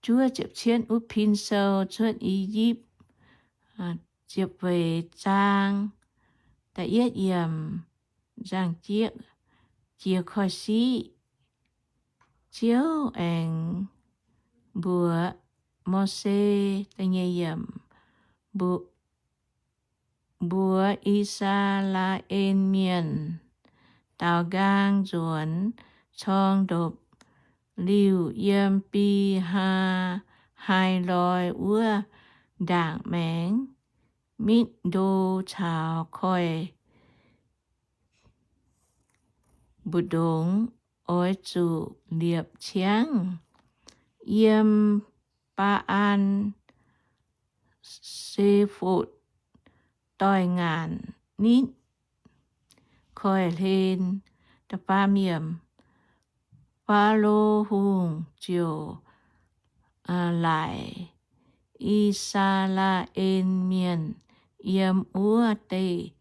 juov ziepc cietv wuov pin sou, Cuotv I^yipv, ziepc feix zaang, da'yietv yiemc, nzangc-jieqv, jiex koiv-siqv, Ziouv aengx mbuox Mose, da'nyeic yiemc, mbuox I^saa^laa^en Mienh daaux nqaang nzuonx corng ndopv-liuh yiem Bi^haa^hai Loi wuov ndaangc maengx, mitv ndo caux koiv-mbu'ndongx, oix zuqc liepc ciangv yiem Baa^an Se^fotv doix-ngaanc nitv koiv-hlen. Faalo Hungh ziouc laaic I^saa^laa^en Mienh yiem wuov deic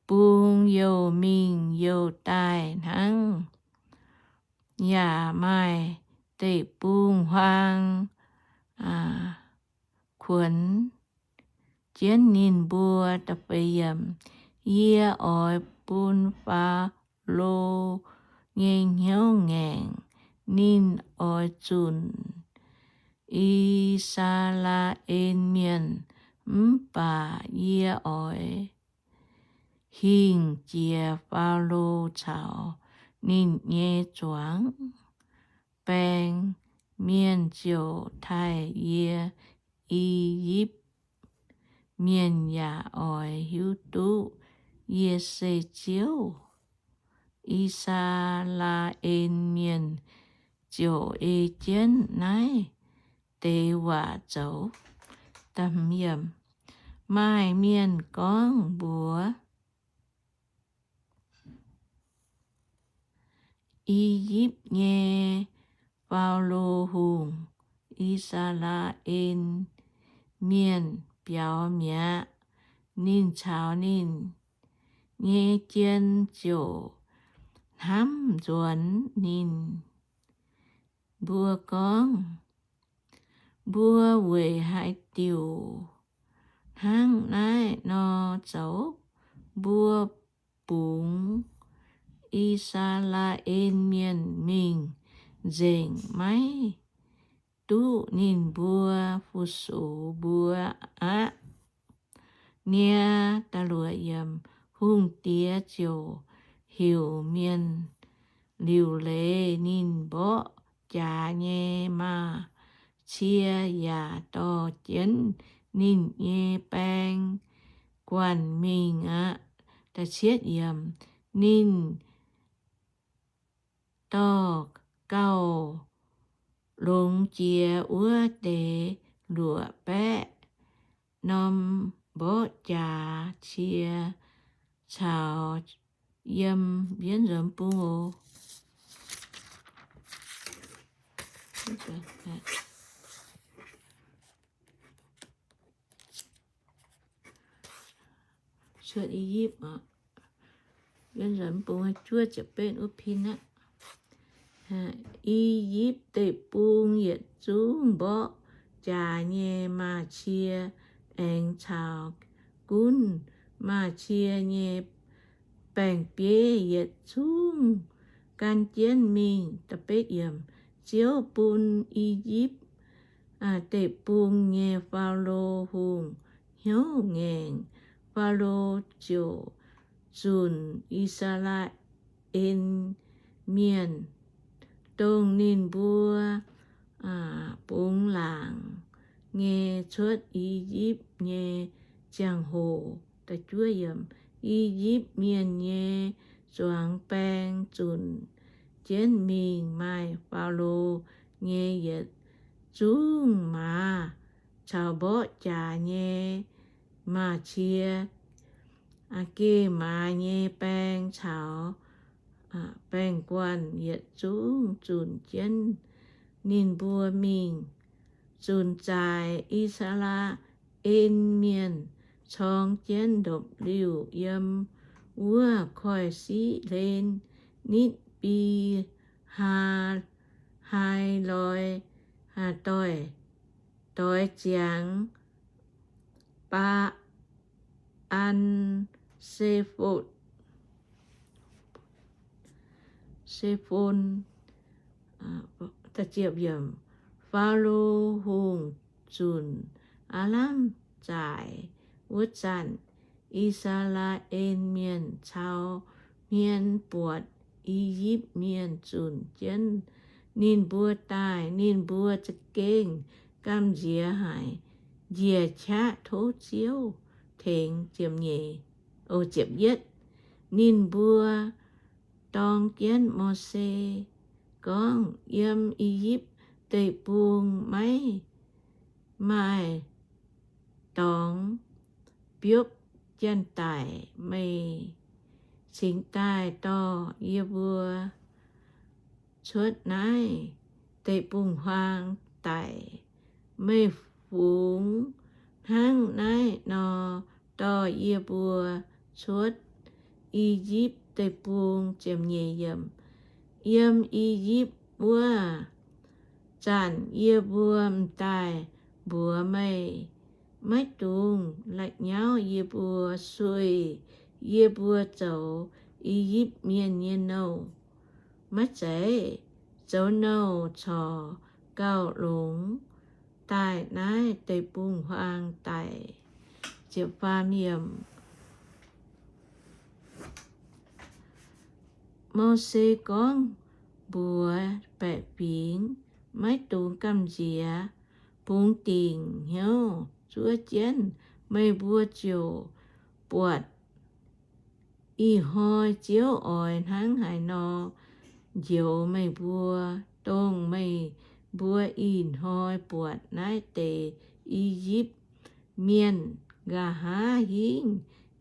bung youh mingh youh daaih hnangv, yaac maaih deic-bung huaang kuonx jienv ninh mbuo. Yie oix bun Faalo nyei hnyouv ngaengc. Ninh oix zunc I^saa^laa^en Mienh, mv baac yie oix hingh jiex Faalo caux ninh nyei zuangx baeng. Mienh ziouc taaih yie, I^yipv Mienh yaac oix hiuv duqv yie se Ziouv. I^saa^laa^en Mienh ziouc ei jienv naaiv deix waac zoux. Maaih mienh gorngv mbuox I^yipv nyei Faalo Hungh, I^saa^laa^en Mienh biaux mi'aqv. Ninh caux ninh nyei jien ziouc hnamv nzuonx ninh mbuo gorngv, Mbuo weic haaix diuc hnangv naaiv nor zoux? Mbuo bungx I^saa^laa^en Mienh mingh nzengc, maiv duqv ninh mbuo fu-sux mbuo aqv. Niaa, hungh diex ziouc heuc mienh liuc leiz ninh mborqv jaax nyei maaz-cie yaac dorh jienv ninh nyei baeng guanh mingh aqv. Ninh dorh gauh longx jiex wuov deix luoqc baeqv norm mborqv jaax cie caux yiem mbienv nzuonx bung oc. Cuotv I^yipv, juov ziepc betv wuov pin aqv. I^yipv Deic-Bung yietc zungv mborqv jaax nyei maaz-cie aengx caux gunv maaz-cie nyei baeng-bieiv yietc zungv gan jienv mingh. Ziouv bun I^yipv Deic-Bung nyei Faalo Hungh hnyouv ngaengc. Faalo ziouc zunc I^saa^laa^en Mienh, dongh ninh mbuo bungx laangc nyei cuotv I^yipv nyei ziangh hoc. I^yipv Mienh nyei zuangx baeng zunc jienv mingh maaih Faalo nyei yietc zungv maaz caux mborqv jaax nyei maaz-cie, geh maaz nyei baeng caux baeng-guanh yietc zungv zunc jienv ninh mbuo mingh. Zunc zaaic, I^saa^laa^en Mienh corng jienv ndopv-liuh yiem wuov koiv-siqv hlen nitv Pi-haa, Haai-loi, doix, doix ziangx Baa^an Se^fon, Se^fon. Faalo Hungh zunc aav lamh zaaic wuov zanc, I^saa^laa^en Mienh caux hmien buatc I^yipv Mienh zunc jienv ninh mbuo daaih, ninh mbuo za'gengh gamh nziex haic, njiec qaqv tov Ziouv tengx. Ninh mbuo dorng jienv Mose gorngv, Yiem I^yipv Deic-Bung maiv maaih dorngx biopv janx-daic. Meih cingx daaih dorh yie mbuo cuotv naaiv deic-bung-huaang daic. Meih fungx hnangv naaiv nor dorh yie mbuo cuotv I^yipv Deic-Bung. Yiem I^yipv wuov zanc yie mbuo m'daaih mbuox meih, maiv dungx la'nyauv yie mbuo, sueih yie mbuo zoux I^yipv Mienh nyei nouh. Maiv zeiz, zoux nouh corc gauh longx daaih naaiv deic-bung-huaang daic. Mose gorngv mbuox baeqc fingx, Maiv dungx gamh nziex, bungx dingc hnyouv zuov jienv. Meih mbuo ziouc buatc ih hnoi Ziouv oix hnangv haaix nor njoux meih mbuo, dongh meih mbuo ih hnoi buatc naaiv deix I^yipv Mienh. Nqa'haav hingv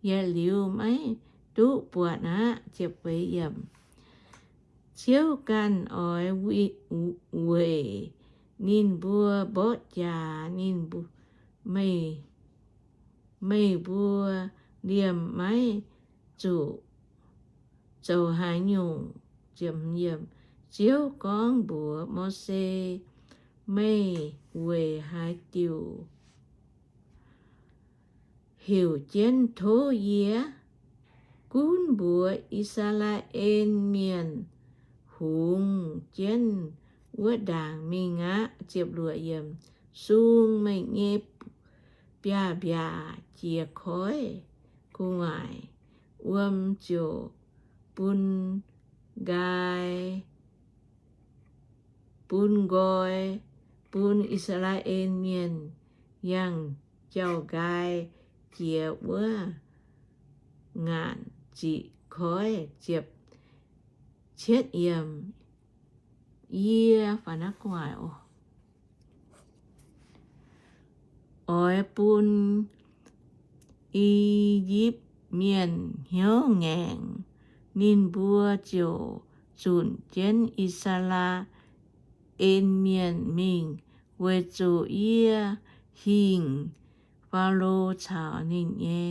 yietc liuz maiv duqv buatc aqv. Ziouv ganh oix weic ninh mbuo mborqv jaax ninh, meih mbuo liemh maiv zuqc zoux haaix nyungc. Ziouv gorngv mbuox Mose, Meih weic haaix diuc heuc jienv tov yie? Gunv mbuox I^saa^laa^en Mienh hungx jienv wuov ndaangc mingh aqv. Sung meih nyei biaav-mbiaac jiex koiv gu'nguaaic, wuom ziouc bun nqaai, bun nqoi, bun I^saa^laa^en Mienh yangh jauv-nqaai jiex wuov ngaanc ziqc koiv. Yie oix bun I^yipv Mienh hnyouv ngaengc, ninh mbuo ziouc zunc jienv I^saa^laa^en Mienh mingh, weic zuqc yie hingh Faalo caux ninh nyei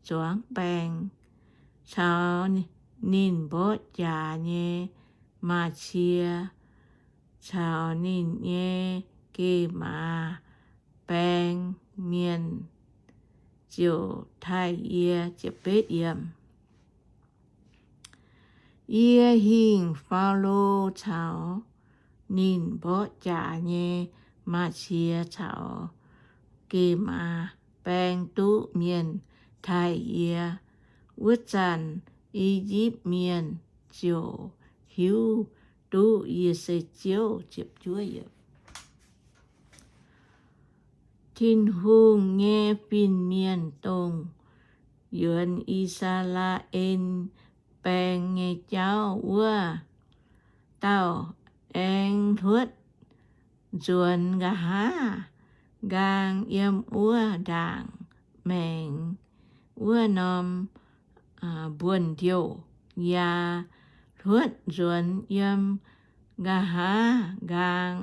zuangx baeng, caux ninh mborqv jaax nyei maaz-cie, caux ninh nyei geh maaz baeng mienh ziouc taaih yie. Yie hingh Faalo caux ninh mborqv jaax nyei maaz-cie caux geh maaz baeng duqv mienh taaih yie. Wuov zanc I^yipv Mienh ziouc hiuv duqv yie se Ziouv. Tin-Hungh nyei fin-mienh dongh yuonx I^saa^laa^en Baeng nyei jauv wuov dauh aengx hluotv nzuonx nqa'haav nqaang yiem wuov ndaangc maengx wuov norm mbuonx-ndiouh, yaac hluotv nzuonx yiem nqa'haav nqaang.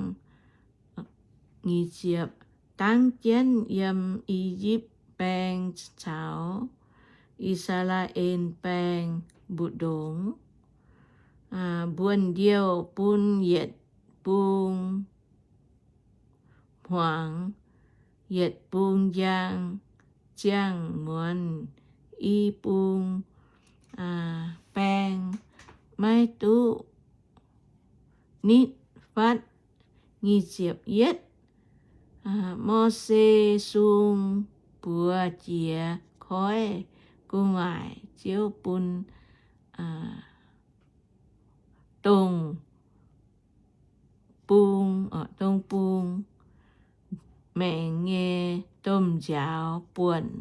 Dangv jienv yiem I^yipv Baeng caux I^saa^laa^en Baeng mbu'ndongx. mbuonx-ndiouh bun yietc bung hmuangx, yietc bung njang, ziangh muonz i bung baeng, maiv duqv nitv fatv. Nyic ziepc yietv, Mose sung buoz jiex koiv gu'nguaaic. Ziouv bun dongh bung, dongh bung maengx nyei domh nziaaux buonc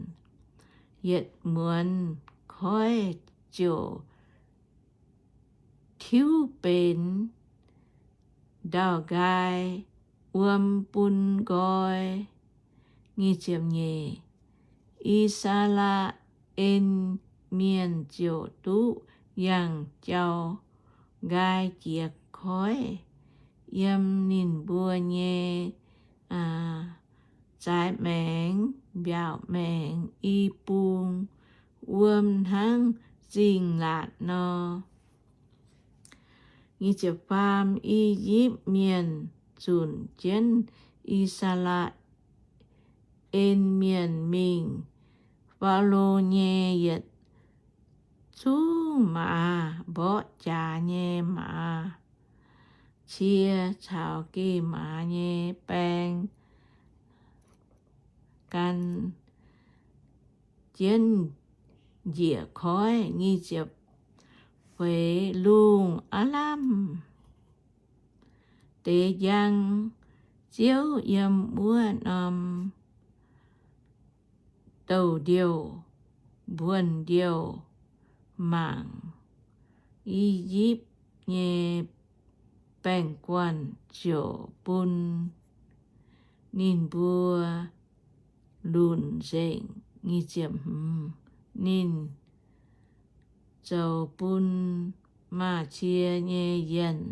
yietc muonz, koiv ziouc tiuv benx ndau-nqaai wuom bun nqoi. Nyic ziepc nyeic, I^saa^laa^en Mienh ziouc duqv yangh jauv-nqaai jiez koiv yiem ninh mbuo nyei zaaix maengx mbiaauc maengx i bung wuom hnangv zingh laatc nor. I^yipv Mienh zunc jienv I^saa^laa^en Mienh mingh Faalo nyei yietc zungv maaz, mborqv jaax nyei maaz cie caux geh maaz nyei baeng, gan jienv njiec koiv. Nyic ziepc feix, lungh aav lamh deix njang, Ziouv yiem wuov norm douh ndiouh mbuonx-ndiouh mangc, I^yipv nyei baeng-guanh ziouc bun ninh mbuo lunc nzengc. Ninh zoux bun maaz-cie nyei yienh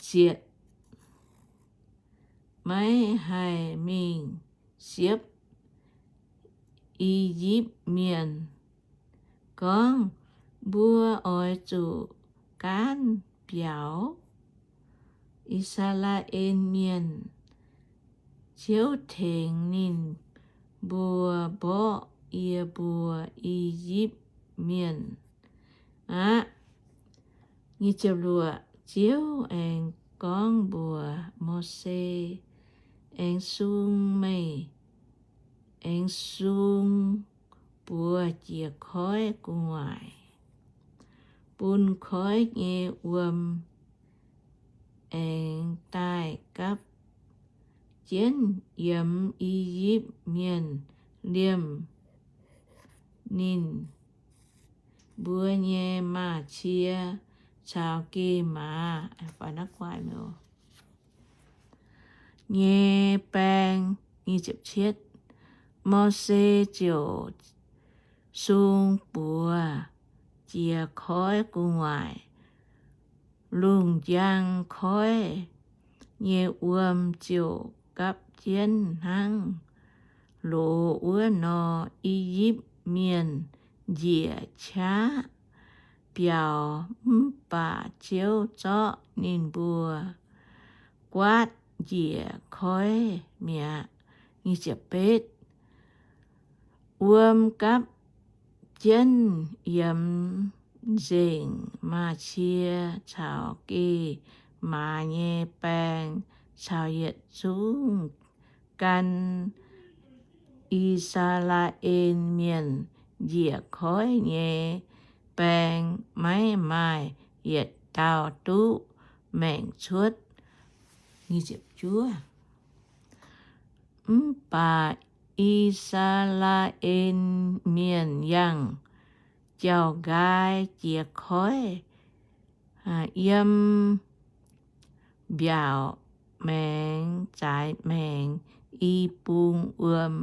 zietc, maiv haih mingh siepv I^yipv Mienh, gorngv, Mbuo oix zuqc gaanv biaux. I^saa^laa^en Mienh, Ziouv tengx ninh mbuo mborqv yie mbuo I^yipv Mienh aqv. Ziouv aengx gorngv mbuox Mose, Aengx sung meih, aengx sung buoz jiex koiv gu'nguaaic, bun koiv nyei wuom aengx daaih gapv jienv yiem I^yipv Mienh liemh ninh mbuo nyei maaz-cie caux geh maaz nyei baeng. Mose ziouc sung buoz jiex koiv gu'nguaaic. Lungh njang koiv nyei wuom ziouc gapv jienv hnangv loz wuov nor. I^yipv Mienh njiec qaqv biaux, mv baac Ziouv zorqv ninh mbuo guaatv njiec koiv mi'aqv. Wuom gapv jienv yiem nzengc maaz-cie caux geh maaz nyei baeng caux yietc zungv gan I^saa^laa^en Mienh njiec koiv nyei baeng, maiv maaih yietc dauh duqv maengc cuotv. Mv baac I^saa^laa^en Mienh yangh jauv-nqaai jiex koiv, yiem mbiaauc maengx zaaix maengx i bung wuom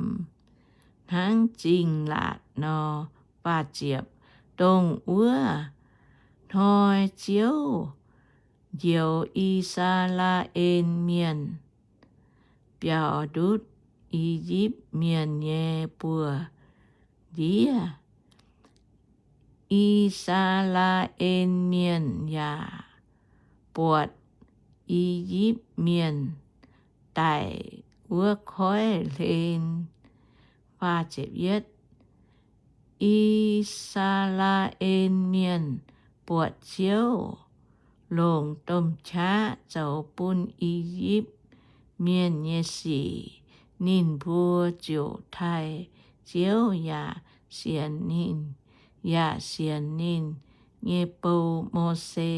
hnangv zingh laatc nor. Dongh wuov hnoi Ziouv njoux I^saa^laa^en Mienh biaux ndutv I^yipv Mienh nyei buoz-ndiev. I^saa^laa^en Mienh yaac buatc I^yipv Mienh daic wuov koiv hlen. I^saa^laa^en Mienh buatc Ziouv longc domh qaqv zoux bun I^yipv Mienh nyei sic. Ninh mbuo ziouc taaih Ziouv yaac sienx ninh, yaac sienx ninh nyei bou, Mose.